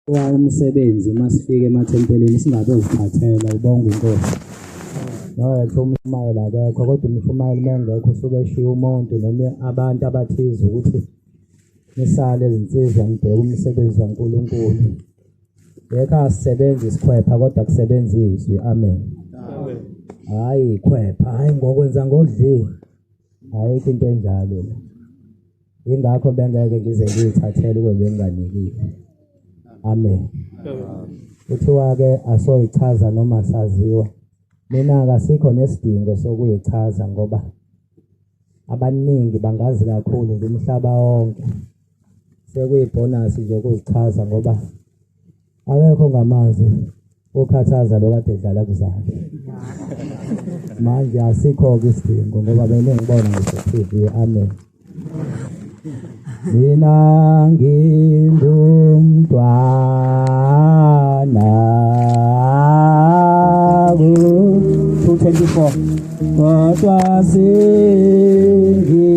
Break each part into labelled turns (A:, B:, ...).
A: Umsebenzi uma sifika emathempelini singaboziphathela ubonga inkosi. Nokho umshumayeli akekho, kodwa umshumayeli uma engekho usuke eshiya umuntu noma abantu abathize ukuthi nisale izinsizwa nibheke umsebenzi kaNkulunkulu. Yekho asisebenzi isikhwepha kodwa kusebenza izwi. Amen. Amen. Hayi ikhwepha, hayi ngokwenza ngodliwe. Ayikho into enjalo la. Ingakho bengeke ngize ngiyithathele kube benginganikiwe. Amen. Kuthiwa-ke asoyichaza noma saziwa. Mina kasikho nesidingo sokuyichaza ngoba abaningi bangazi kakhulu nje umhlaba wonke. Sekuyibhonasi nje ukuzichaza ngoba akekho ongamazi ukhathaza lo kade edlala kuzalo. Manje asikho-ke isidingo ngoba beningibona ngisho TV. Amen. Mina ngingumntwana ku 224 kodwa singizwi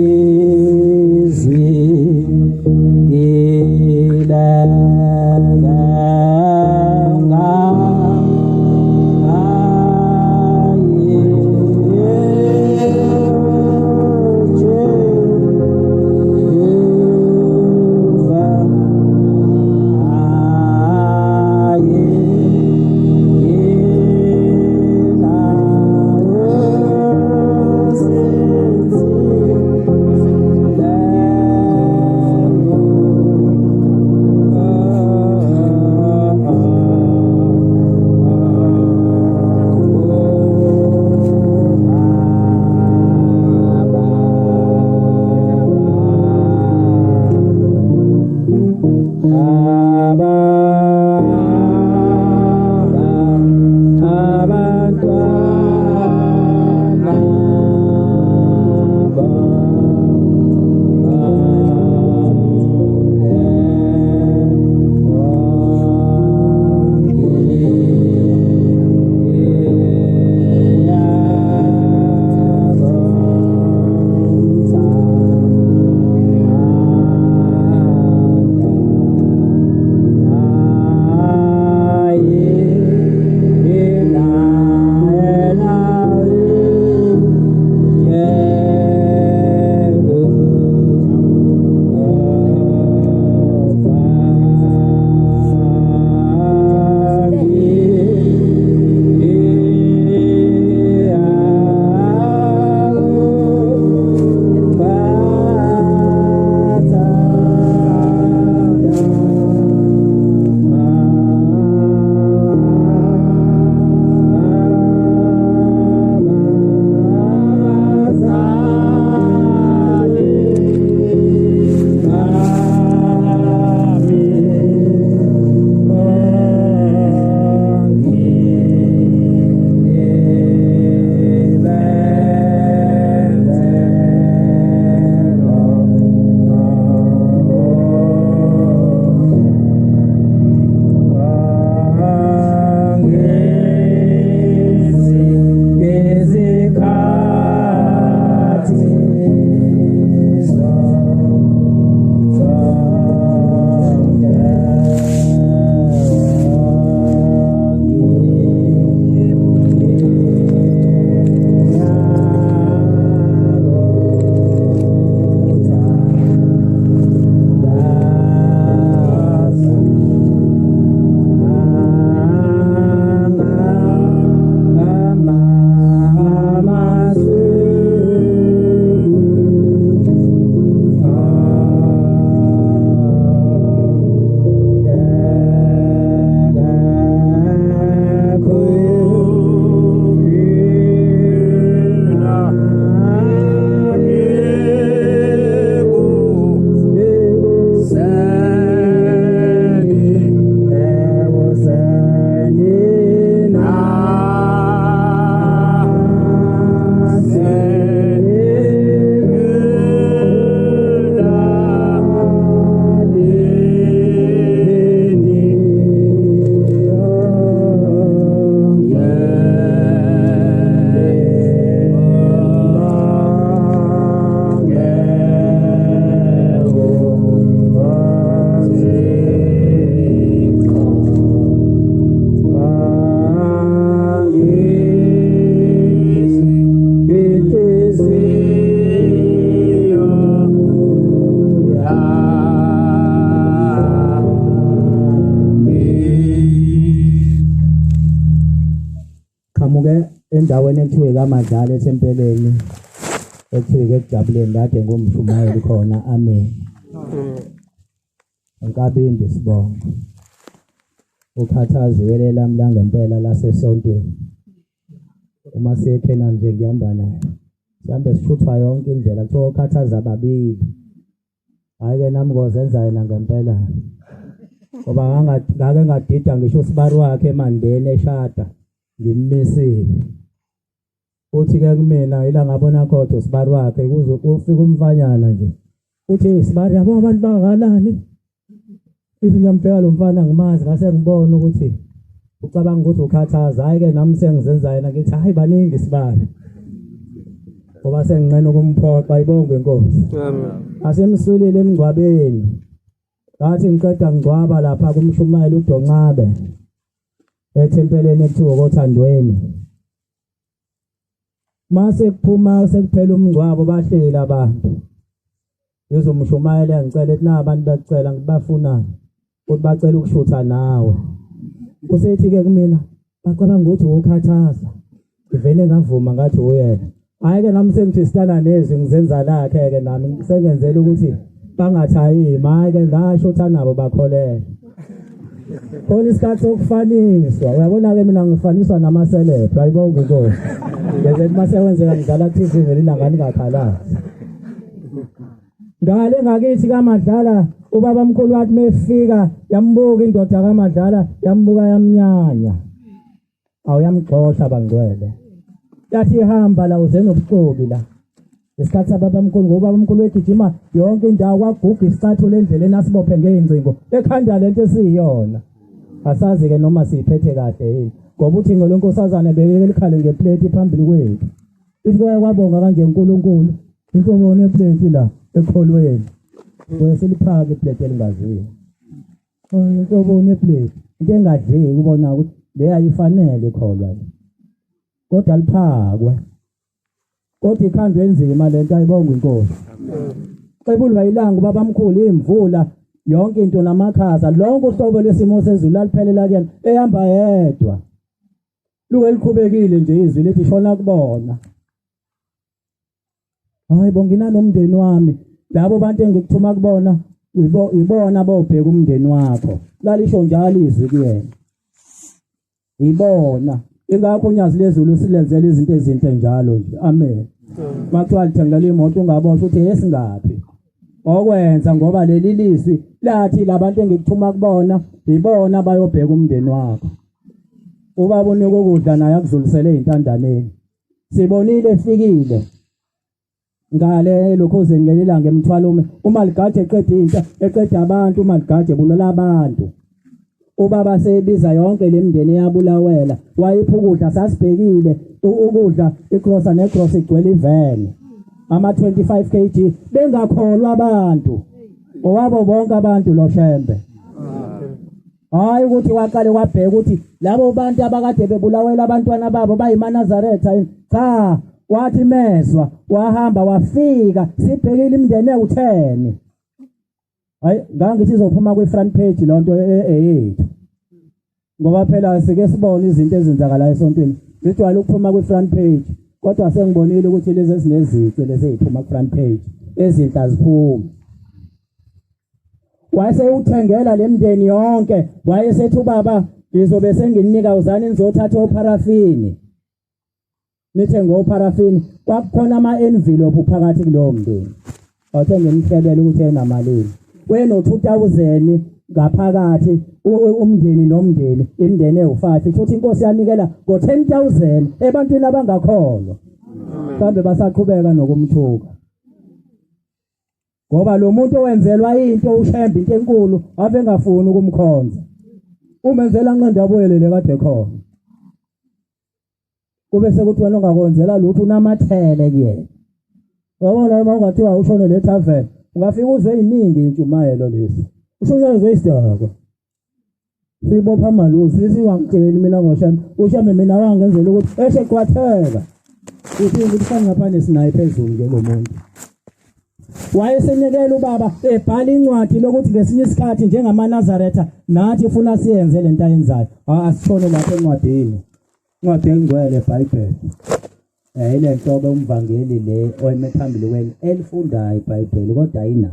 A: Ngiqhamuke endaweni ekuthiwa kaMadlala ethempeleni ekuthiwa ekujabuleni kade ngumshumayeli khona amen. Nkabindi sibongo. Ukhathaziwe lelami langempela lasesontweni. Uma siyekhena nje ngihamba naye. Sihambe sishuthwa yonke indlela kuthiwa ukhathaza babili. Hhayi-ke nami ngozenza yena ngempela ngoba ngake ngadida ngisho usibari wakhe emandeni eshada ngimmisile uthi-ke kumina ila ngabona kodwa usibari wakhe kuze kufika umfanyana nje uthi sibari yabo abantu bangakanani ithi ngiyambheka lo mfana ngimazi ngase ngibona ukuthi ucabanga ukuthi ukhathaza hhayi-ke nami sengizenza yena ngithi hhayi baningi sibali ngoba senginqena ukumphoxa ibongwe inkosi asemsulile emngcwabeni ngathi ngiqeda ngcwaba lapha kumshumayeli uDoncabe ethempeleni ekuthiwa kothandweni mase kuphuma sekuphela umngcwabo bahleli abantu ngizomshumayela ngicela ethi na abantu bacela ngibafunani ukuthi bacela ukushutha nawe usethi ke kumina bacabanga ukuthi ukhathaza ngivele ngavuma ngathi uyena hhayi ke nami sengithi sitana nezwi ngizenza lakhe ke nami sengenzela ukuthi bangathi ayimi hhayi ke ngasho ukuthi anabo bakholelwa khona isikhathi sokufaniswa uyabona-ke mina ngifaniswa namaselebhu ayibonge inkosi ngeze uma sekwenzeka ngidlala ku-tv ngelilanga ningakhalazi Ngale ngakithi kaMadlala ubaba mkhulu wathi mefika yambuka indoda kaMadlala yambuka yamnyanya. Awuyamxosha bangcwele. Yathi hamba la uze nobuxoki la. Ngesikhathi sababa mkhulu ngoba ubaba egijima yonke indawo kwaguga isicathulo endleleni asibophe ngey'ngcingo ekhanda lento esiyiyona. Asazi ke noma siyiphethe kahle yini. Ngoba uthi ngolwenkosazane beke likhale ngeplate phambili kwethu. Ithi kwaye kwabonga kanje uNkulunkulu inhlobo neplate la ekholweni. Weseliphaka iplate elingaziwa. Inhlobo neplate into engadleki ubona ukuthi le ayifanele ikholwa le. Kodwa liphakwe. Kodwa ikhandwe enzima lento ayibonga inkosi. Xebulwa ilanga ubabamkhulu imvula yonke into namakhaza lonke uhlobo lesimo sezulu aliphelela kuyena ehamba yedwa. Luke liqhubekile nje izwi lithi shona kubona. Hayi bo nginalomndeni wami. Labo bantu engikuthuma kubona ibona bobheka umndeni wakho. Lalisho njalo izwi kuyena. Ibona. Ingakho unyazi lezulu silenzela izinto ezinhle njalo nje. Amen. Makuthiwa lithengela imoto ungaboshwa uthi esingaphi. Okwenza ngoba leli lizwi lathi labantu engikuthuma kubona ibona bayobheka umndeni wakho. Ubaba unika ukudla naye akudlulisele ezintandaneni. Sibonile efikile ngale lokhuzeni ngelilanga emthwalume uma ligade eqeda into eqeda abantu uma ligade bulala abantu ubaba sebiza yonke lemndeni eyabulawela wayipha ukudla sasibhekile ukudla ikrosa nekrosa igcwele ivene ama 25 kg bengakholwa abantu owabo bonke abantu lo shembe Hayi ukuthi waqale wabheka ukuthi labo bantu abakade bebulawela abantwana babo bayimaNazaretha yini. Cha, wathi mezwa wahamba wafika sibhekile imindeni ewutheni. Hayi ngangithi izophuma kwi-front page lonto eyethu. Ngoba phela sike sibone izinto ezenzakalayo esontweni. Zijwayele ukuphuma kwi-front page kodwa sengibonile ukuthi lezi ezinezici lezi eziphuma ku-front page ezinhle aziphumi. Wayesewuthengela le mndeni yonke wayesethi ubaba ngizobe senginika uzani nizothatha opharafini nithenge opharafini kwakukhona ama-envelope phakathi kulowo mndeni awuthe ngimhlebele ukuthi enamalini weno-2000 ngaphakathi umndeni nomndeni imindeni ewu-5 futhi inkosi yanikela ngo-10000 ebantwini abangakholwa mhlawumbe basaqhubeka nokumthuka ngoba lo muntu owenzelwa into ushembe into enkulu ave engafuni ukumkhonza umenzela nqenda abuyelele kade khona kube sekuthi wena ungakwenzela lutho unamathele kuyena wabona uma ungathiwa ushone le tavern ungafika uzwe iningi intshumayelo lezi ushunyezwe isidakwa sibopha amalusi siwangitsheli mina ngoshembe ushembe mina wangenzela ukuthi eshe qwatheka uthi ukuthi ngaphandle sinaye phezulu nje lo muntu wayesenikela ubaba ebhala incwadi lokuthi ngesinye isikhathi njengamaNazaretha nathi ufuna siyenze lento ayenzayo asishone lapha encwadini. Incwadi engcwele eBhayibheli. Ile nhlobo umvangeli le oyime phambili kwenu elifundayo iBhayibheli kodwa ayinalo.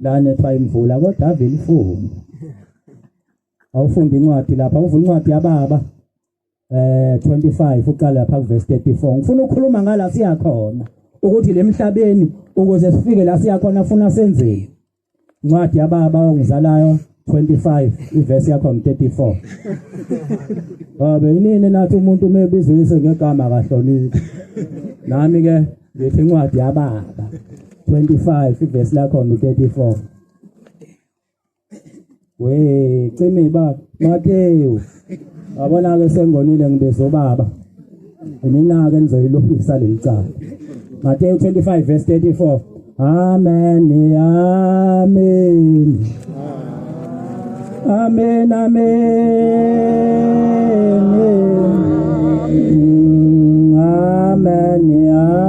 A: Lana ethiwa imvula kodwa ave ilifunda. Awufunda incwadi lapha, uvula incwadi yababa 25 uqala lapha kuverse 34. Ngifuna ukukhuluma ngala siyakhona ukuthi lemhlabeni ukuze sifike la siyakhona funa senzeni. Incwadi yababa ongizalayo 25 ivesi yakho 34. Babe inini nathi umuntu uma ebizwa ngegama akahloniphi. Nami ke ngithi incwadi yababa 25 ivesi lakho 34. We cimi baba Mateyu. Yabona ke sengonile ngibiza ubaba. Nina ke nizoyilungisa leli cala. Mateyu 25 verse 34. Amen. Amen. Amen. Amen. Amen. Amen.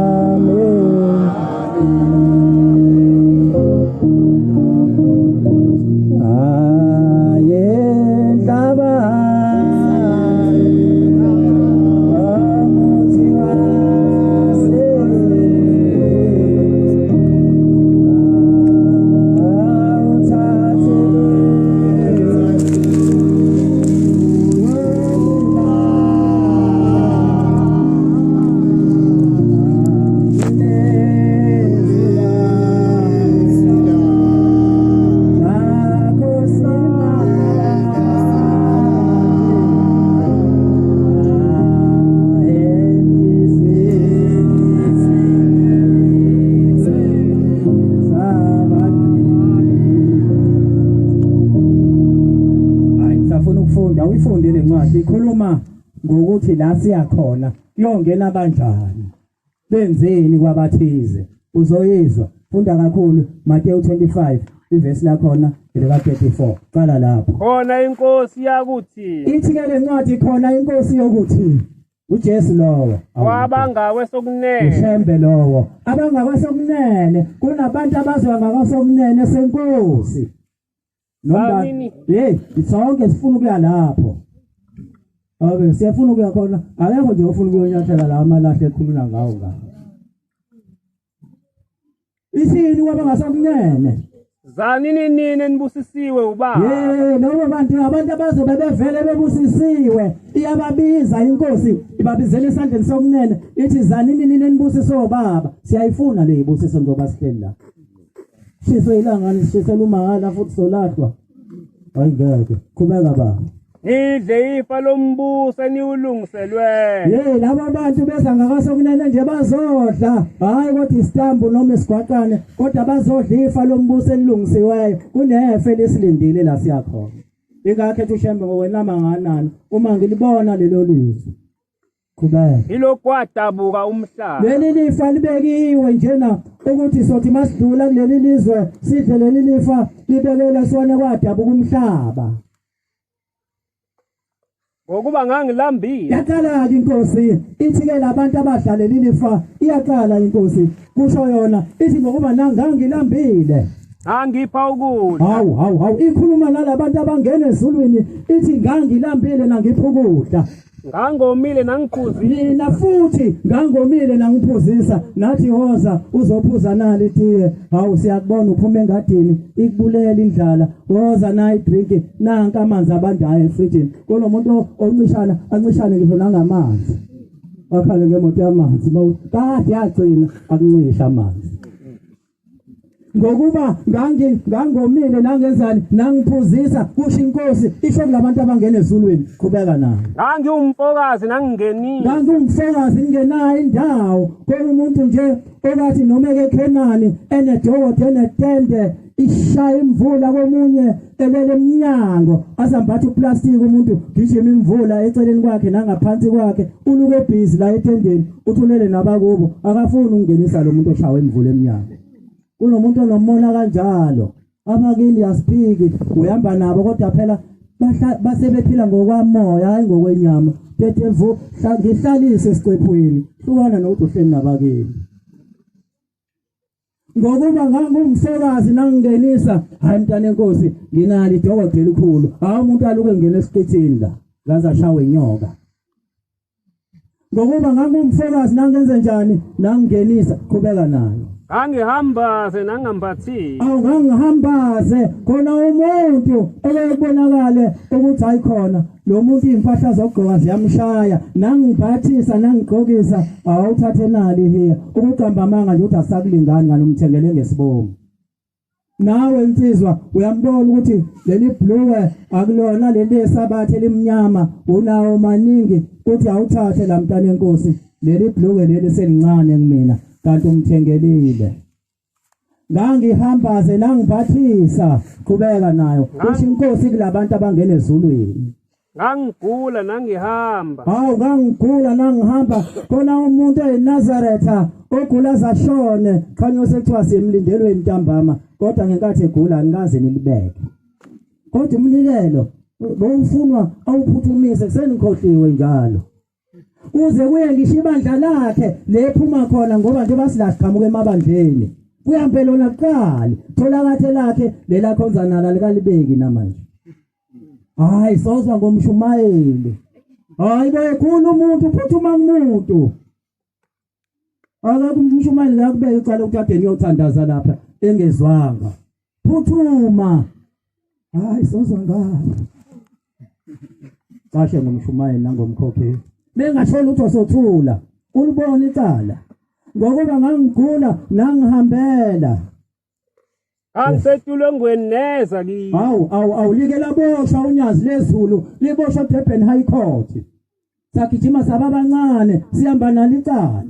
A: Awuyifunde le ncwadi, ikhuluma ngokuthi la siyakhona kuyongena kanjani, benzeni kwabathize. Uzoyizwa, funda kakhulu Mateyu 25 ivesi lakhona elika 34. Qala lapho.
B: Khona inkosi yakuthi,
A: ithi ke le ncwadi, khona inkosi yokuthi uJesu lowo
B: kwabangakwesokunene,
A: uShembe lowo, abangakwesokunene. Kunabantu abazwa ngakwasokunene senkosi. Noma hey, sonke sifuna ukuya lapho. Okay, siyafuna ukuya khona. Akekho nje ofuna ukuyonyathela la amalahle ekhuluma ngawo ngawo. Isini kwabangasokunene.
B: Zanini nini enibusisiwe ubaba.
A: Hey, labo bantu abantu abazobe bevele bebusisiwe. Iyababiza inkosi, ibabizela esandleni sokunene, ithi zanini nini enibusisiwe ubaba. Siyayifuna le ibusiso njengoba sihleli la. Shiswe ilanga nishisela umahhala futhi solahlwa. Hayi ngeke. Qhubeka baba.
B: Nidle ifa lombuso eniwulungiselwe.
A: Hey, laba bantu beza ngakasokunene nje bazodla. Hayi kodwa isitambu noma isigwaqane, kodwa bazodla ifa lombuso elilungisiweyo. Kunefa elisilindile la siyakhona. Ingakho ethi uShembe ngokwenama nganani uma ngilibona lelo lizwi. Qhubeka.
B: Yilokhu kwadabuka umhlaba.
A: Leli lifa libekiwe njena ukuthi sothi masidlula kuleli lizwe sidle leli lifa libekelwe sona kwadabuka umhlaba.
B: Ngokuba ngangilambile.
A: Yaqala-ke inkosi ithi ke labantu abadla leli lifa, iyaqala inkosi kusho yona ithi ngokuba nangangilambile
B: Angipha ukudla.
A: Hawu hawu hawu, ikhuluma nalabantu abangena ezulwini ithi ngangilambile nangipha ukudla.
B: Ngangomile nangiphuzisa.
A: Nina futhi ngangomile nangiphuzisa, nathi hoza uzophuza nali itiye. Hawu siyakubona uphuma engadini ikubulela indlala. Woza nayi drink, nanka amanzi abandayo efrijini. Kunomuntu oncishana ancishane ngisho nangamanzi. Akhale ngemoto yamanzi, kade yagcina akuncisha amanzi. Ngokuba ngangomile nangenzani nangiphuzisa, kusho inkosi, isho kulabantu abangena ezulwini. Qhubeka nayo.
B: Ngangiwumfokazi nangingenile.
A: Ngangiwumfokazi ngingenayo indawo. Khona umuntu nje okathi noma ekekhenani enedokothe enetende ishaya imvula komunye elele emnyango azambatha uplastic umuntu gijima imvula eceleni kwakhe nangaphansi kwakhe uluke busy la etendeni uthulele nabakubo akafuni ukungenisa lo muntu oshawa imvula emnyango. Kunomuntu onomona kanjalo, abakini yasiphiki uhamba nabo kodwa phela basebephila ngokwamoya hayi ngokwenyama. Tetevu ngihlalise esiqephweni hlukana nokuthi uhleli nabakini. Ngokuba ngangumfekazi nangingenisa, hayi mntana enkosi nginalo idokotela elikhulu, hayi umuntu aluke ngena esiqithini la. Ngaze ashawe inyoka. Ngokuba ngangumfokazi nangenze njani? Nangingenisa. Qhubeka nayo.
B: Ngangihambaze nangambathile.
A: Awu ngangihambaze khona umuntu obekubonakale ukuthi hayi khona lo muntu impahla zokugqoka ziyamshaya, nangibhathisa nangigqokisa, awuthathe nali here. Ukuqamba amanga nje ukuthi asakulingani ngani umthengele ngesibongo. Nawe insizwa uyambona ukuthi leli bhluke akulona leli esabatha elimnyama, unawo maningi, uthi awuthathe la mntana enkosi, leli bhluke leli selincane kumina, kanti umthengelile. Ngangihambaze nangiphathisa, qhubeka nayo. Kusho inkosi kulabantu abangena ezulwini.
B: Ngangigula nangihamba.
A: Hawu ngangigula nangihamba, khona umuntu eNazaretha ogula azashone, khanye sekuthiwa simlindelwe ntambama, kodwa ngenkathi egula angikaze nilibeke. Kodwa umnikelo bowufunwa awuphuthumise, kusenikhohliwe njalo. Kuze kuye ngisho ibandla lakhe lephuma khona, ngoba njengoba silasiqhamuka emabandleni. Kuyampela lona kuqala, tholakathe lakhe lelakhonza nala likalibeki namanje. Hayi sozwa ngomshumayeli. Hayi boyekhulu umuntu uphuthuma kumuntu. Akekho umshumayeli ngakubeka icala ukuthi ade niyothandaza lapha engezwanga. Phuthuma. Hayi sozwa ngayo. Cashe ngomshumayeli nangomkhokheli. Bengasho lutho sothula. Ulibona icala. Ngokuba ngangigula nangihambela.
B: Angisetulongweni neza kimi.
A: Hawu awu awulike laboshwa unyazi lezulu liboshwa Durban High Court. Sagijima sababancane sihamba nalo icala.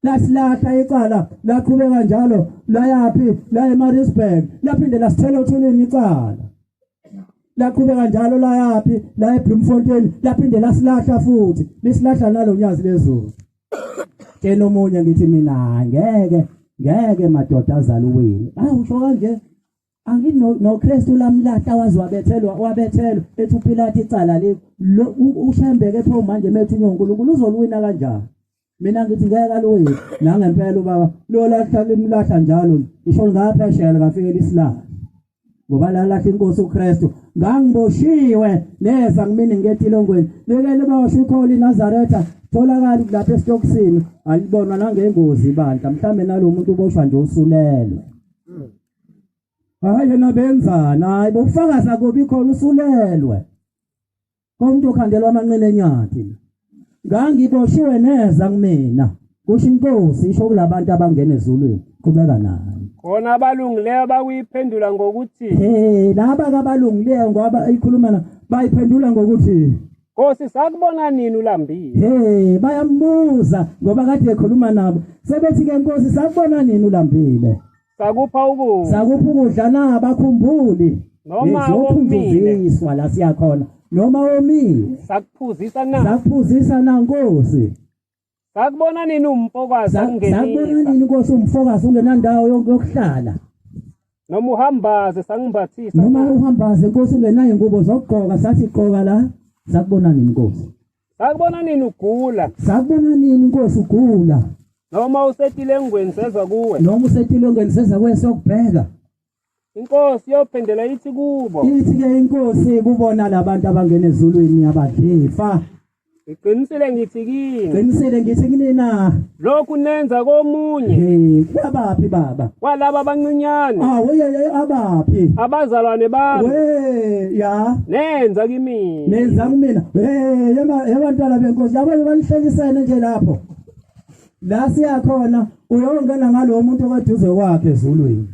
A: Lasilahla icala laqhubeka njalo layaphi la eMaritzburg, laphinde lasithela othulini icala. Laqhubeka njalo layaphi la eBloemfontein, laphinde lasilahla futhi, lisilahla nalo nyazi lezulu. Tshela omunye ngithi mina ngeke ngeke madoda azala uwini. Hawu usho kanje angithi noKristu lamlahla waze wabethelwa, wabethelwa ethi uPilate icala likho. Ushembeke pho manje methu uNkulunkulu uzoluwina kanjani? Mina ngithi ngeke aluwine. Nangempela ubaba lo lahla limlahla njalo ngisho ngaphesheya ngafike lisilahla. Ngoba lalahla inkosi uKristu. Ngangiboshiwe neza kumina ngetilongweni. Leke liboshwe ikholi iNazaretha tholakala lapha esitokisini alibonwa nangengozi ibandla, mhlambe nalomuntu uboshwa nje usulelwe. Hayi yena benzana, hayi bofakaza kubi khona usulelwe. Umuntu okhandelwa amanqina enyathi. Ngangiboshiwe neza kumina. Kusho inkosi isho kulabantu abangena ezulwini. Qhubeka nayo.
B: Khona abalungileyo bakuyiphendula ngokuthi
A: Hey, laba kabalungileyo ngoba ikhuluma na bayiphendula ngokuthi
B: Nkosi sakubona nini ulambile?
A: Hey, bayambuza ngoba kade ekhuluma nabo. Sebethi ke Nkosi sakubona nini ulambile?
B: Sakupha ukudla.
A: Sakupha ukudla na bakhumbuli.
B: Noma womile.
A: Siyophuziswa la siyakhona. Noma womile.
B: Sakuphuzisa na?
A: Sakuphuzisa na Nkosi?
B: Sakubona nini umfokazi
A: Sakubona
B: ungenisa?
A: nini Nkosi umfokazi ungenandawo yokuhlala?
B: Noma uhambaze sangimbathisa.
A: Noma uhambaze Nkosi ungenayo ingubo zokugqoka, sathi gqoka la. Sakubona nini Nkosi?
B: Sakubona nini ugula?
A: Sakubona nini Nkosi ugula?
B: Noma usetilengweni seza kuwe.
A: Noma usetilengweni seza kuwe sokubheka.
B: Inkosi yophendela ithi kubo.
A: Ithi ke inkosi kubona labantu abangena ezulwini abadlifa.
B: Ngiqinisile ngithi kini.
A: Qinisile ngithi kinina.
B: Lokhu nenza komunye.
A: Hey, kwabaphi baba?
B: Kwalaba abancinyane.
A: Ah, we abaphi?
B: Abazalwane bami.
A: We ya.
B: Nenza kimi.
A: Nenza kumina. Hey, yabantwana benkosi, yabo banihlelisene nje lapho. La siyakhona uyongena ngalowo muntu okaduze kwakhe ezulwini.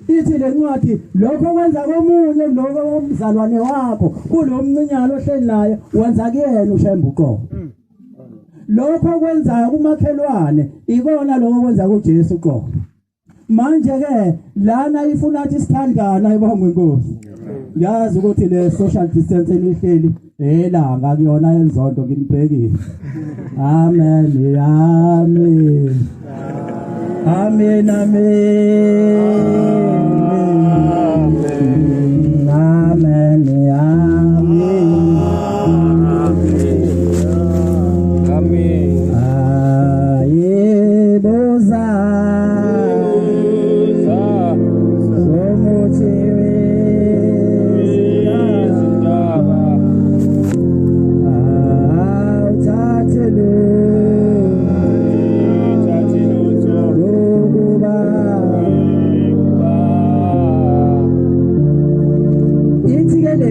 A: Ithi le ncwadi lokho kwenza komunye lokho komzalwane wakho kulo mncinyalo ohleli naye wenza kuyena ushembe uqobo. Lokho kwenzayo kumakhelwane ikona lokho kwenza kuJesu uqobo. Manje ke lana ifuna athi sithandana ibonga inkosi. Ngiyazi ukuthi le social distancing ihleli elanga kuyona enzondo nginibhekile. Amen. Amen. Amen. Amen. Amen. Amen.
B: Amen.
A: Ayibuza somuthi wezindaba.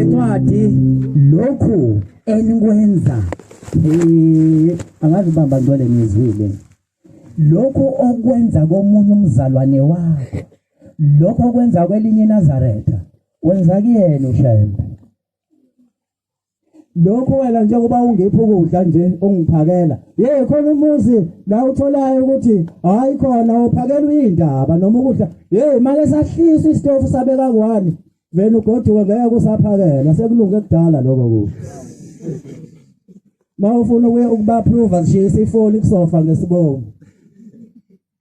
A: Lencwadi
C: Lokhu enikwenza, angazi ubamba ngcwele ngizwile. Lokhu okwenza komunye umzalwane wakho, lokho okwenza kwelinye iNazaretha, wenza kuyena uShembe.
A: Lokho wena njengoba ungipha ukudla nje ungiphakela, hey, khona umuzi la utholayo ukuthi hayi khona uphakelwa indaba noma ukudla, hey, make sahlisa isitofu sabeka kwani, vena ugoduke, ngeke usaphakela, sekulunge kudala lokho kuhle. Mawufuna ukuba prove, sishisa ifoni kusofa ngesibongo,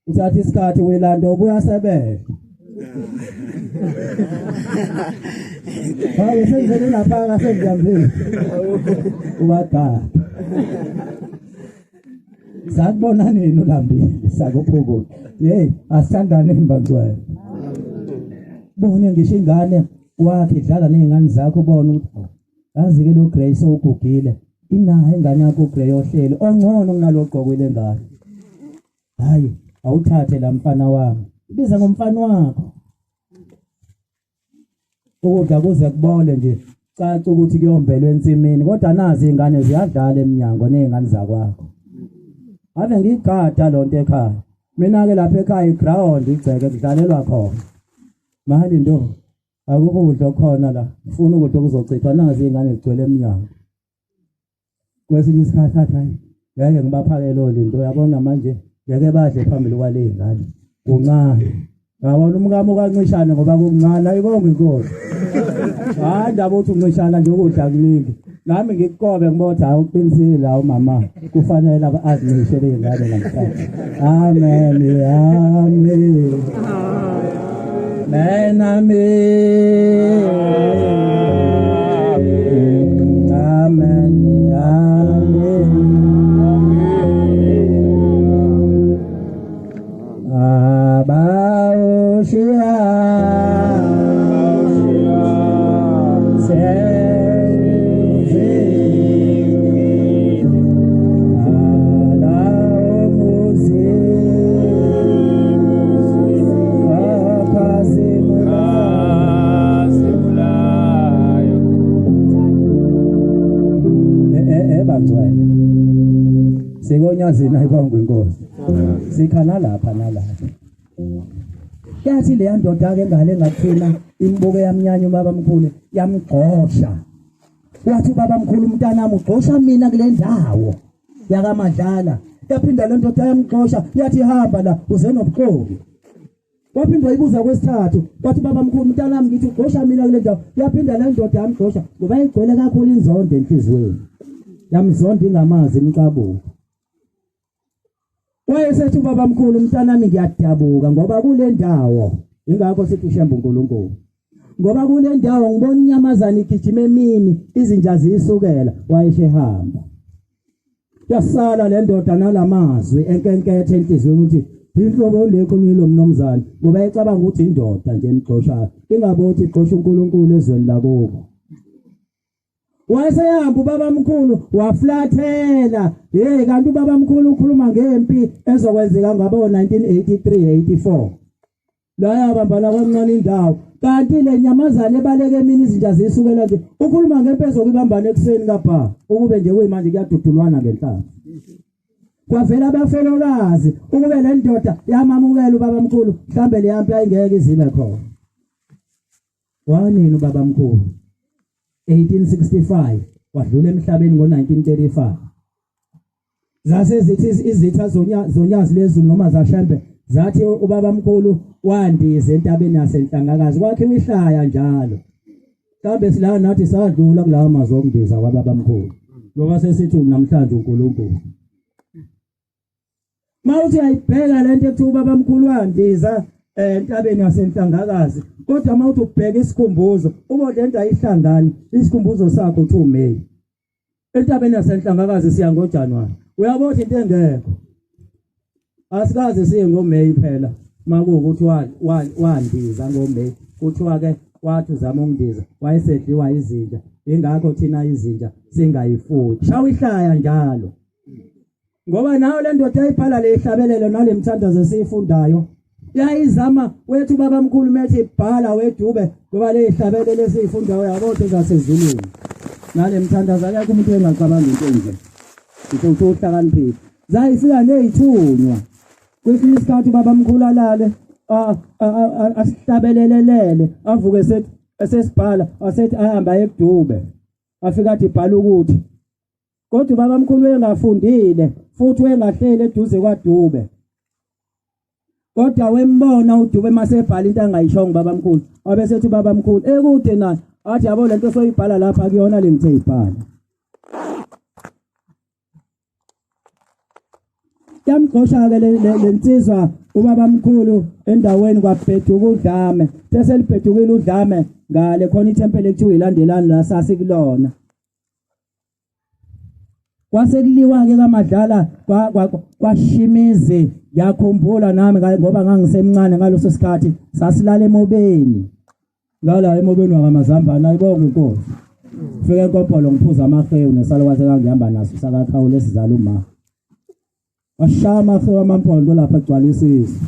A: uthatha isikhathi uyilanda, ubuya sebenza. Hayi, senzele lapha ngasengiyambile ubagada. Sakubona nini ulambile sakuphukuda? Hey, asithandaneni bantwana. Bone ngisho ingane wakhe idlala nezingane zakho, ubone ukuthi yazi ke lo Grace ugugile, inayo ingane yakho uGray ohleli ongcono kunalo ogqokile ngane. Hayi, awuthathe la mfana wami, ibiza ngomfana wakho, ukudla kuze kubole nje, caca ukuthi kuyombelwa ensimini, kodwa nazi ingane ziyadlala eminyango nezingane zakwakho. Ave ngigada lonto ekhaya mina ke, lapha ekhaya iground, igceke kudlalelwa khona. Mali ndo akukho ukudla okukhona la, ufuna ukudla okuzochithwa, nazi ingane zigcwele eminyango. Kwesinye isikhathi athi, hayi, ngeke ngibaphakele olinto, uyabona manje ngeke badle phambili kwale ngane, kuncane. Ngabona umkami ukancishane ngoba kuncane. Ayibonge inkosi. Hayi, ndaba uthi uncishana nje ukudla kuningi, nami ngikukobe ngibotha, hayi, uqinisile la umama, kufanele azincishe ley'ngane namhlanje. Amen, amen, amen, amen, amen, amen. Abawushiya sezini alawomuzi okhazimula.
B: Khazimulayo.
A: Bangcwele, sikonyazini, ayibongwe inkosi, sikha nalapha nalapha. Yathi leya ndoda ke ngale ngathina imbuke yamnyanya ubaba mkhulu, yamgxosha. Wathi ubaba mkhulu, umntanami ugxosha mina kule ndawo yakaMadlala. Yaphinda le ndoda yamgxosha, yathi hamba la, uze nobuxoki. Waphinda wayibuza kwesithathu, wathi baba mkhulu, mntanami, ngithi ugxosha mina kule ndawo. Yaphinda le ndoda yamgxosha ngoba igcwele kakhulu inzondo enhliziyweni, yamzonda ingamazi, imqabuka. Wayesethi ubaba mkhulu, mntanami, ngiyadabuka ngoba kule ndawo, ingakho sithi uShembe uNkulunkulu, ngoba kule ndawo ngibona inyamazana igijima emini, izinja ziyisukela. Wayeshehamba, yasala le ndoda nalamazwi enkenkethe enhliziyweni ukuthi inhlobo lekho ngilo mnomzane, ngoba ecabanga ukuthi indoda nje emgxoshayo, ingabe uthi igxosha uNkulunkulu ezweni lakubo. Wayesehamba ubaba mkhulu, waflathela. Hey, kanti ubaba mkhulu ukhuluma ngempi ezokwenzeka ngabo 1983 84 la, yabambana kwancane indawo, kanti le nyamazane ebaleka emini, izinja ziyisukela nje, ukhuluma ngempi ezokubambana ekuseni kapha. Ukube nje kuyimanje kuyadudulwana ngenhlamvu, kwavela abafelokazi. Ukube le ndoda yamamukela ubaba mkhulu, mhlambe le yampi ayingeke izibe khona. Wanini ubaba mkhulu? 1865, wadlula emhlabeni ngo-1935. Zase zithi izitha zonyazi lezulu noma zashembe, zathi ubaba mkhulu wandiza entabeni yaseNhlangakazi, kwakhiwa ihlaya njalo. Kambe sila nathi sadlula kulawa mazwi okundiza kwababa mkhulu, ngoba sesithi namhlanje uNkulunkulu. Mawuthi ayibheka lento ekuthiwa ubaba mkhulu wandiza entabeni yaseNhlangakazi, kodwa mawuthi ubheka isikhumbuzo, ubo lento ayihlangani. Isikhumbuzo sakho 2 May, entabeni yaseNhlangakazi siya ngoJanuary. Uyabona into engekho, asikaze siye ngoMay phela. Makuwukuthi wandiza ngoMay, kuthiwa ke wathi uzama ukundiza, wayesedliwa izinja, ingakho thina izinja singayifuyi. Shawa ihlaya njalo, ngoba nayo le ndoda yayibhala le hlabelelo nale mthandazo esiyifundayo. Yayizama wethu baba mkhulu methi bhala wedube ngoba lezihlabele lesifundayo yabo zasezulwini. Nale mthandazo akekho umuntu engacabanga into enje. Ngisho ukuthi uhlakaniphile. Zayifika nezithunywa. Kwesinye isikhathi baba mkhulu alale asihlabelelelele avuke sethi esesibhala asethi ahamba ekudube. Afika athi bhala ukuthi kodwa ubaba mkhulu engafundile futhi engahleli eduze kwaDube. Kodwa wembona uDube masebhala into angayishongo baba mkhulu. Wabe sethi ubaba mkhulu ekude naye athi yabo lento soyibhala lapha akuyona le ngithe ibhala. Yamxosha-ke le nsizwa ubaba mkhulu endaweni kwabheduka udlame. Seselibhedukile udlame ngale khona ithempeli ekuthiwa ilandelani la sasikulona. Kwase kuliwa-ke kaMadlala kwashimizi ngiyakhumbula nami ngoba ngangisemncane ngaleso sikhathi sasilala emobeni ngala emobeni wakamazambane ayibonge inkosi fike enkompolo ngiphuza amahewu nesalukwazi engangihamba naso sakakhawula esizala uma washaya amahewu amampondo lapha egcwala isisu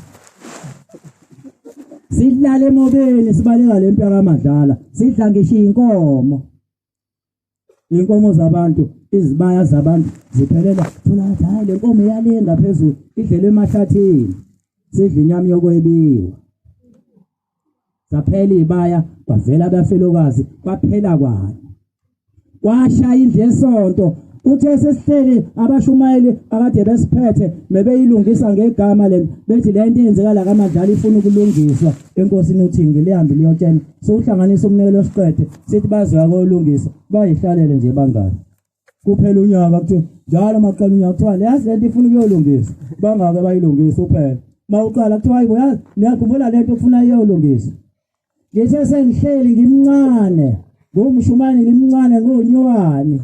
A: sidlala emobeni sibaleka le mpi yakamadlala sidla ngisho inkomo inkomo zabantu izibaya zabantu ziphelela thola ukuthi hayi le nkomo iyalenga phezulu idlelwe emahlathini sidla inyama yokwebiwa saphela ibaya kwavela abafelokazi kwaphela kwani kwashaya indlu yesonto Uthe sesihleli abashumayeli akade besiphethe bebeyilungisa ngegama le bethi le nto eyenzeka la kaMadlala ifuna ukulungiswa enkosini uThingi lihambe liyotshena sowuhlanganisa umnikelo siqede sithi bazoya kolungisa bayihlalele nje bangani kuphela unyaka kuthiwa njalo maqala unyaka kuthiwa leyazi lento ifuna ukuyolungiswa bangake bayilungisa uphela mawuqala kuthiwa hayibo yazi niyakhumbula lento kufuna iyolungiswa ngithe sengihleli ngimncane ngumshumane ngimncane ngunyuwani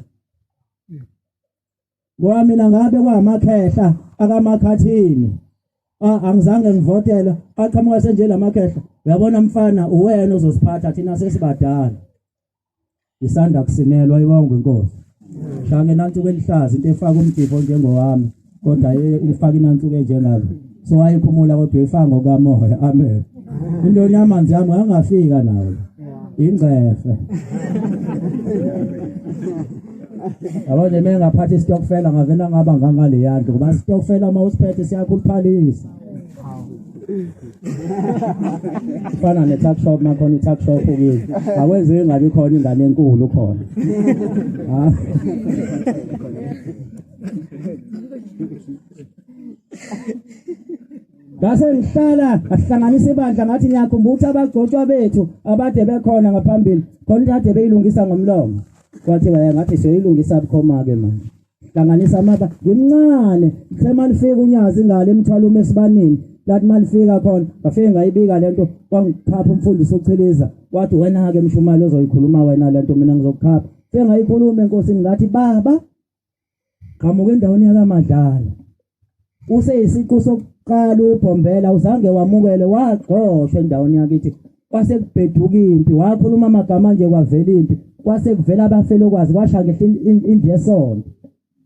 A: ngoba mina ngabe kwamakhehla akamakhathini angizange ngivotele aqhamuka senje lamakhehla uyabona mfana uwena ozosiphatha thina sesibadala isanda kusinelwa ibonga inkosi shange nansuku elihlaza into efaka umjifo njengowami kodwa ilifaka inansuku enjengalo so wayikhumula kodwa uyifaka ngokamoya amen into yamanzi yami angafika nawo ingcefe yabo nje mina ngaphatha isitokfela ngavela ngaba ngangaleyandlu ngoba isitokfela uma usiphethe siyakhuluphalisa Kufana ne-tuck shop makhona i-tuck shop kini. Awenziwe ingabi khona ingane enkulu khona. Ha? Ngase ngihlala ngahlanganisa ibandla ngathi ngiyakhumbula ukuthi abagcotshwa bethu abade bekhona ngaphambili khona into ade beyilungisa ngomlomo. Kwathiwa ngathi siyoyilungisa bukhoma ke manje. Hlanganisa amaba ngimncane ngithe malifika unyazi ngale emthwalo uma esibanini lathi malifika khona ngafike ngayibika lento wangikhapha umfundisi uchiliza wathi wena ke mshumali ozoyikhuluma wena lento mina ngizokukhapha fike ngayikhuluma enkosini ngathi baba qhamuka endaweni yakamadlala useyisiqu sokuqala ubhombela uzange wamukele wagxoshwa endaweni yakithi kwase kubheduka impi wakhuluma amagama nje kwavela impi kwase kuvela abafelokwazi kwasha ngehle indlu yesonto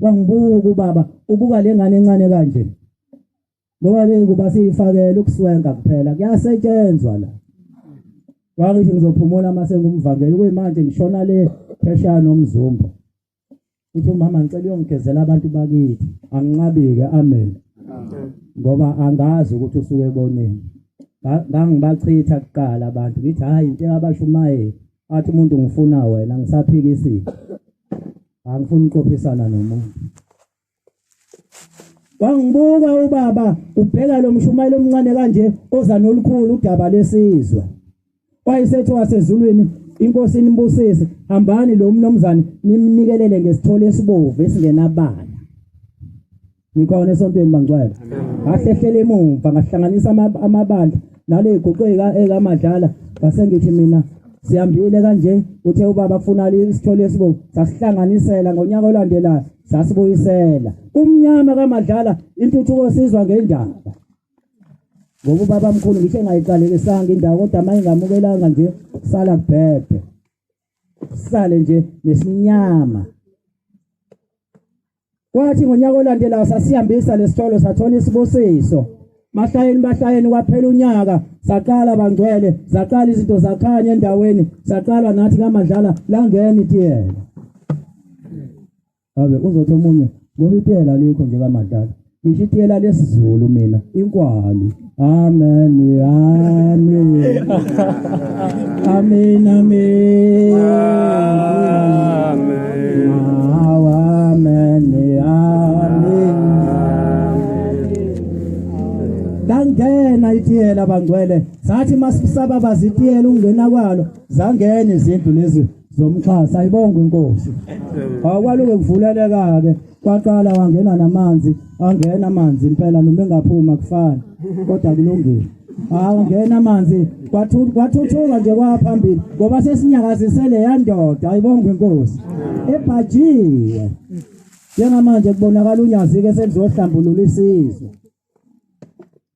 A: wangibuka ubaba ubuka le ngane encane kanje ngoba le kuba siyifakele ukuswenka kuphela kuyasetshenzwa la wangithi ngizophumula mase ngumvangeli kuyimanje ngishona le phesheya nomzumbo uthi umama ngicela uyongigezela abantu bakithi anginqabike amen ngoba angazi ukuthi usuke eboneni ngangibachitha kuqala abantu ngithi hayi into abashumayeli athi umuntu ngifuna wena ngisaphikisile angifuni ukuqophisana nomuntu wangibuka ubaba ubheka lo mshumayeli omncane kanje oza nolukhulu udaba lesizwe wayesethi wasezulwini inkosi inibusise hambani lo mnumzane nimnikelele ngesithole esibovu esingenabala nikhona esontweni bangcwele ngahlehlele emumva ngahlanganisa amabandla nale guqo ekamadlala ngase ngithi mina sihambile kanje uthe ubaba kufuna isithole esibovu sasihlanganisela ngonyaka olandelayo sasibuyisela kumnyama kamadlala intuthuko sizwa ngendaba ngoba ubaba mkhulu ngisho engayiqalekisanga indawo kodwa uma ingamukelanga nje sala kubhebhe sale nje nesinyama kwathi ngonyaka olandelayo sasihambisa lesitolo sathola isibusiso Mahlayeni bahlayeni kwaphela unyaka saqala bangcwele saqala izinto zakhanya endaweni saqala nathi kaMadlala langena itiyela. Ave uzothi omunye ngoba itiyela likho nje kaMadlala. Ngisho itiyela lesiZulu mina inkwali. Amen. Amen. Amen amen.
B: Amen.
A: Amen. Amen. Langena itiyela bangcwele sathi masisababaza itiyela ungena kwalo zangena izindlu lezi zomxhasa ayibongwe inkosi awukwaluke kuvuleleka ke kwaqala wangena namanzi angena amanzi impela noma engaphuma kufana kodwa kulungile awungena amanzi kwathuthuka nje kwaphambili ngoba sesinyakazisele yandoda ayibongwe inkosi ebhajiwe njengamanje kubonakala unyazi-ke selizohlambulula isizwe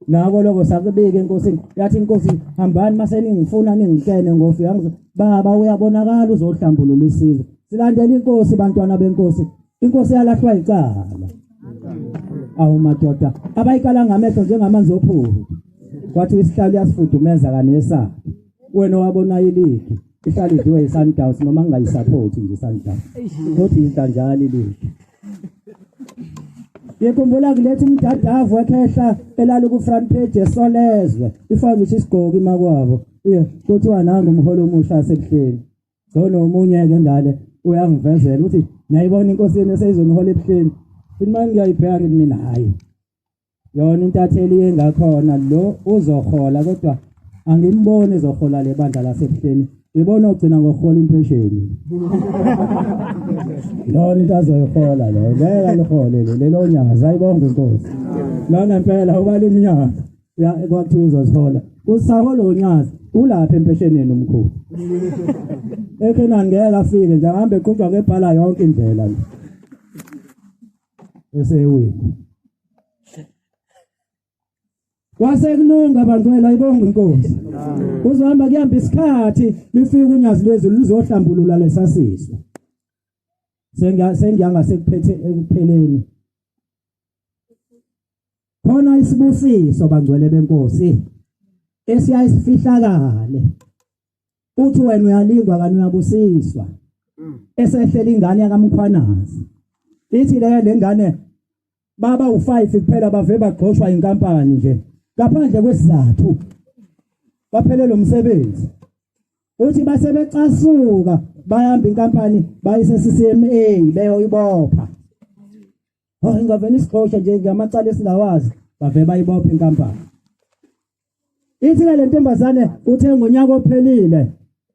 A: Nako lokho sakubika enkosini yathi inkosi hambani mase ningifuna ningitshene ngofika baba uyabonakala uzohlambulula isizwe silandela inkosi bantwana benkosi inkosi yalahlwa icala awu madoda abayikala ngamehlo njengamanzi ophuzu kwathi isihlalo yasifudumeza kanesa wena wabona iligi ihlala idliwe yi-Sundowns noma ngingayisaphothi nje i-Sundowns kodwa idla njalo iligi Ngikhumbula kuletha umdadavu ekhehla elali ku-front page eSolezwe ifake ngisho isigqoko imakwabo kuthiwa nangu umholo omusha asebuhleni ngcono omunye-ke ngale uyangivezela ukuthi ngiyayibona inkosi yenu eseyizonihola ebuhleni futhi uma ngiyayibheka ngithi mina hhayi Yona intatheli engakhona lo uzohola kodwa angimboni ezohola le bandla lasebuhleni. Ibona ogcina ngokuhola impesheni. Lona into azoyihola lo ngeke alihole lo lelo nyanga zayibonga inkosi. Lona impela ubala iminyaka ya kwakuthiwa izozihola. Usahola unyazi ulapha empesheneni omkhulu. Ekhenani ngeke afike nje ahambe eqhutshwa ngebhala yonke indlela nje. Esewini. Kwase kulunga bantwela ibonga inkosi. Kuzohamba kuyamba isikhathi lifika unyazi lwezulu luzohlambulula lesasizwe. Sengiya sengiyanga sekuphethe ekupheleni. Khona isibusiso bangcwele benkosi esiyayisifihlakale. Uthi wena uyalingwa kanti uyabusiswa. Esehlela ingane yakamkhwanazi. Ithi le lengane baba u5 kuphela bave bagxoshwa inkampani nje ngaphandle kwesizathu. Baphelele umsebenzi. Uthi base becasuka bayamba inkampani bayise CCMA beyoyibopha. Oh ingavele isigxoshe nje ngamacala esingawazi bave bayibopha inkampani. Ithi ke le ntombazane uthe ngonyaka ophelile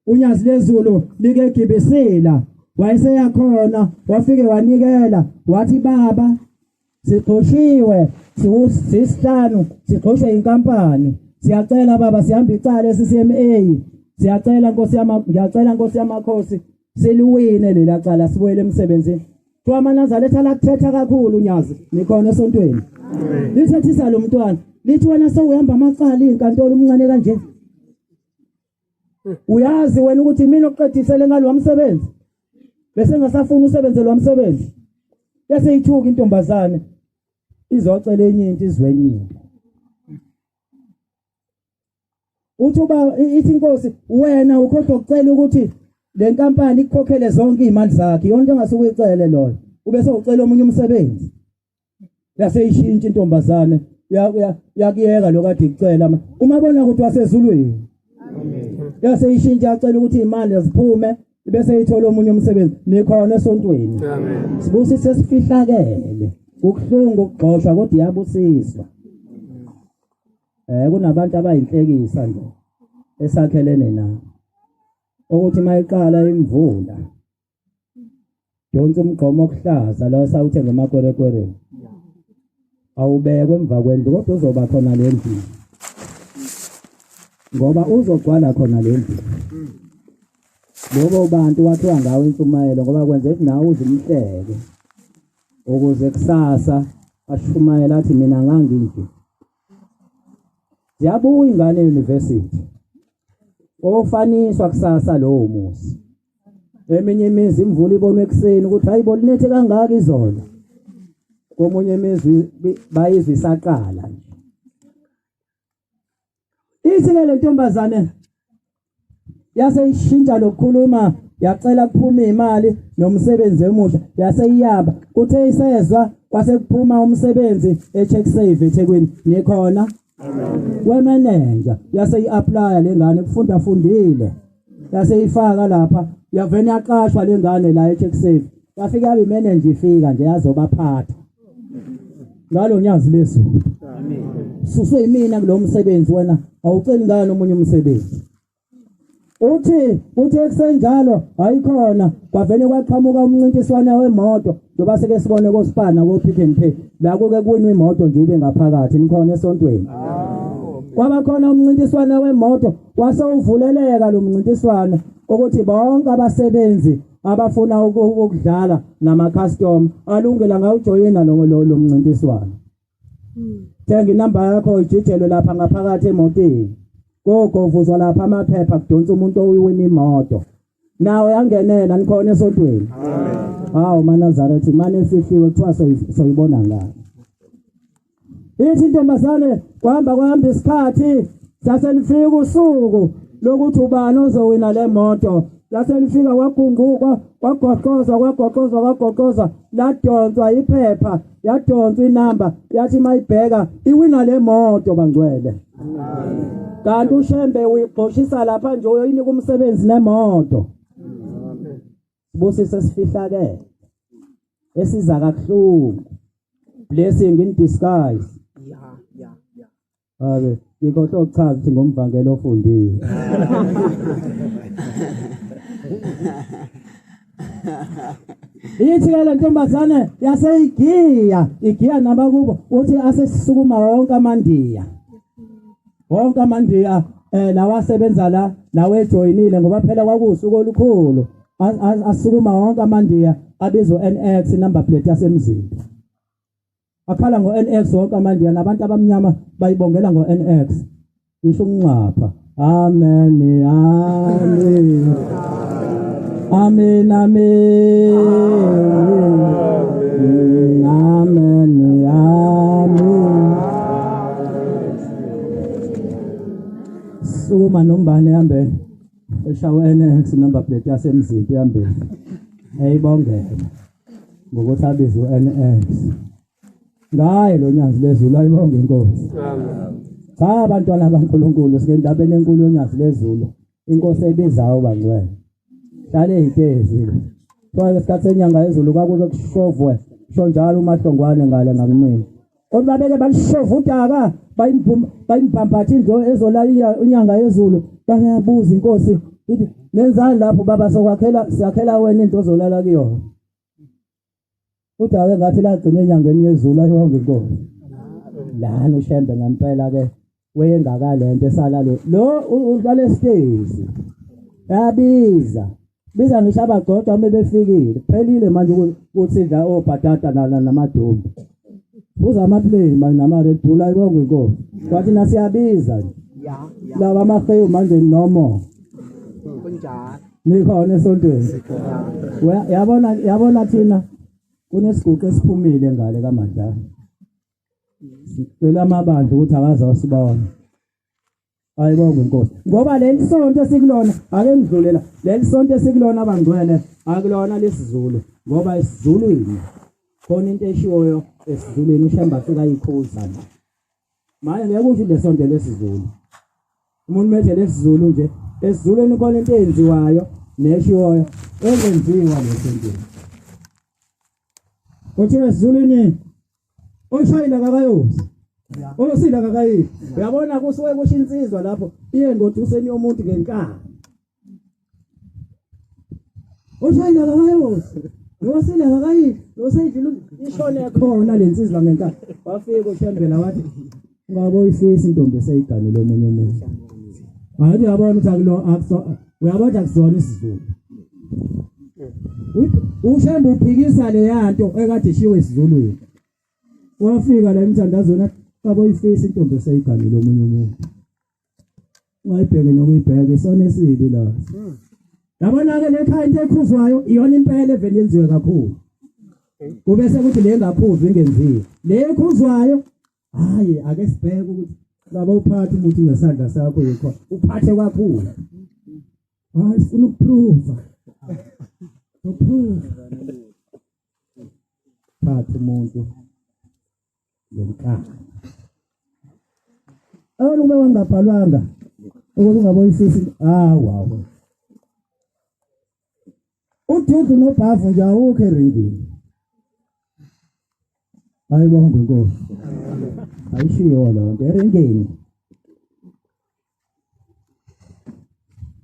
A: unyazi lezulu like gibisila wayeseyakhona wafike wanikela wathi baba sigxoshiwe sisihlanu sigxoshwe inkampani siyacela baba sihamba icala eCCMA siyacela nkosi yama ngiyacela nkosi yamakhosi siliwine lela cala sibuyele emsebenzini Kuthiwa amaNazaretha lakuthetha kakhulu unyazi nikhona esontweni. Lithethisa lo mntwana lithi wena sewuhamba amacala izinkantolo umncane kanje. Uyazi wena ukuthi mina oqedisele ngalo msebenzi. Bese ngasafuna usebenze lo msebenzi. Bese ithuka intombazane izocela enye into izwe enye into. Uthi uba ithi inkosi wena ukhohlwa ukucela ukuthi le nkampani ikukhokhele zonke izimali zakhe yonke engase uyicele loyo ube sewucela omunye umsebenzi yase ishintsha intombazane yakuyeka lo kade ikucela uma bona ukuthi wasezulwini yase ishintsha yacela ukuthi imali ziphume bese ithola omunye umsebenzi nikhona esontweni sibusise sifihlakele kubuhlungu ukugxoshwa kodwa iyabusiswa Eh kunabantu abayinhlekisa nje esakhelene nabo. Ukuthi mayiqala imvula donsa umgqomo okuhlaza lo sawuthenga emakwerekwereni. Awubekwe emva kwendlu kodwa uzoba khona le ndlu. Ngoba uzogcwala khona le ndlu. Lobo bantu wathiwa ngawo intshumayelo ngoba kwenzeka nawe uze umhleke. Ukuze kusasa ashumayela athi mina nganginje. Ziyabuya ingane e-university. Ofaniswa kusasa lowo muzi. Eminye imizi imvula ibonwe ekuseni ukuthi hayibo linethe kangaka izolo. Komunye imizi bayizwa isaqala nje.
C: Ithi ke le ntombazane yase ishintsha lokukhuluma yacela kuphuma imali nomsebenzi emusha yase iyaba kuthe isezwa kwase kuphuma umsebenzi eCheck Save eThekwini nikhona wemenenja yase i-applya lengane kufunda fundile yase ifaka lapha yavene yaqashwa lengane la eCheck Save yafika yabe imenenja ifika nje yazobaphatha ngalo nyazi lezulu suswe yimina kulo msebenzi wena awuceli ngani omunye umsebenzi uthi uthi ekusenjalo hayikhona kwavele kwaqhamuka umncintiswana wemoto njengoba seke sibone kosipana ko Pick n Pay la kuke kuwinwa imoto nje ibe ngaphakathi nikhona esontweni kwaba khona umncintiswana wemoto wase uvuleleka lo mncintiswano ukuthi bonke abasebenzi abafuna ukudlala nama-customer alungela ngawujoyina lo lo mncintiswano thenga inamba yakho ijijelwe lapha ngaphakathi emotini kogovuzwa lapha amaphepha kudonsa umuntu oyiwina imoto nawe yangenela nikhona esontweni hawu manazaretha imane efihliwe kuthiwa soyibona ngani Ithi intombazane kwahamba kwahamba isikhathi saselifika usuku lokuthi ubani ozowina le moto laselifika kwagunquka kwagoqozwa kwagoqozwa kwagoqozwa ladonswa iphepha yadonswa inamba yathi mayibheka iwina le moto bangcwele kanti ushembe uyigxoshisa lapha nje uyoyinika umsebenzi nemoto Sibusiso esifihlakele esiza kakuhlungu. Blessing in disguise.
B: Yeah.
C: Ake ngikhohlwa ukuchaza ukuthi ngomvangeli ofundile. Ithi ke le ntombazane yaseyigiya igiya nabakubo uthi asesukuma wonke amandiya. Wonke amandiya lawa asebenza la lawa ejoyinile ngoba phela kwakuwusuku olukhulu asukuma wonke amandiya abizwa NX number plate yasemzini akhala ngo-NX wonke amandiya nabantu abamnyama bayibongela ngo-NX ngisho ukunxapha amen amen amen amen amen amen sukuma nombane hambe eshawa NX number plate yasemzini hambe eyibongela ngokuthi abize uNX ngaye lo nyazi lezulu ayibonge inkosi
B: Amen.
C: Cha abantwana baNkulunkulu sike endabeni enkulu yonyazi lezulu inkosi ebizayo bangcwele hlale ezitezi kuthiwa ngesikhathi senyanga yezulu kwakuke kushovwe sho njalo umahlongwane ngale ngakumina kodwa babeke balishova udaka bayimbhambatha indlu ezolala inyanga yezulu bayabuza inkosi ithi nenzani lapho baba sokwakhela siyakhela wena into ozolala kuyona Udake ngathi lagcina enyangeni yezulu ayonke inkosi. Lana ushembe ngempela ke weyengaka lento esala lo lo udlala esitezi. Yabiza. Biza ngisho abagcotshwa uma befikile. Kuphelile manje ukuthi idla obhatata namadumbe. Phuza ama-plane manje nama-Red Bull ayibonge inkosi. Kwathi nasiyabiza nje. Laba amahewu manje no more.
A: Kunjalo.
C: Nikhona esontweni. Yabona yabona thina kunesiguqo esiphumile ngale kaMadlala. Sicela amabandla ukuthi akazosibona. Ayibonge inkosi. Ngoba leli sonto esikulona ake ngidlulela. Leli sonto esikulona abangcwele akulona lesizulu ngoba esizulwini khona into eshiwoyo esizulwini uShembe afika ayikhuza nje. Manje ngeke usho lesonto lesizulu. Umuntu methe lesizulu nje esizulwini khona into eyenziwayo neshiwoyo engenziwa lesontweni. Kuthiwa esizulwini oshayile akakayozi. Osile akakayi. Uyabona kusuke kusho insizwa lapho iye ngoduseni yomuntu ngenkani. Ushayile akakayozi. Nosile akakayi. Noseyidlula ishone khona le nsizwa ngenkani. Wafika uShembela wathi ungabe uyifisa intombi eseyiganele omunye umuntu. Hayi uyabona ukuthi akulo akuso uyabona ukuthi akusona isiZulu. UShembe uphikisa leyanto ekade ishiwe esiZulwini. Wafika la emthandazweni athi baba uyifisa intombi eseyiganele omunye umuntu. Ungayibheke nokuyibheka isona esibi la. Yabona ke lekhaya into ekhuzwayo iyona impela evele yenziwe kakhulu. Kube sekuthi le engakhuzwa ingenziwe. Le ekhuzwayo hayi ake sibheke ukuthi
A: Baba uphathe umuthi ngesandla sakho yikho uphathe kakhulu. Hayi sifuna ukuprova. Uprove. Phatha umuntu ngenkani. Awona ube wangabhalwanga ukuthi ungaboyisisi hawu hawu. Ududu nobhavu nje awukho eringini. Ayibonge inkosi. Ayishiwo leyo nto eringini.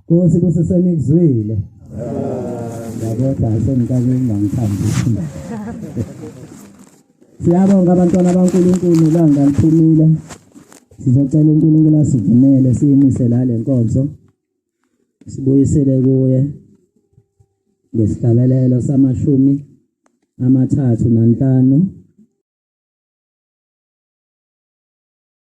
A: Nkosi kusesenikuzwile. Ngiyabona sengiqale ngingangithandi. Siyabonga abantwana baNkulunkulu langa liphumile. Sizocela uNkulunkulu asivumele siyimise la le nkonzo. Sibuyisele kuye ngesihlabelelo samashumi 35.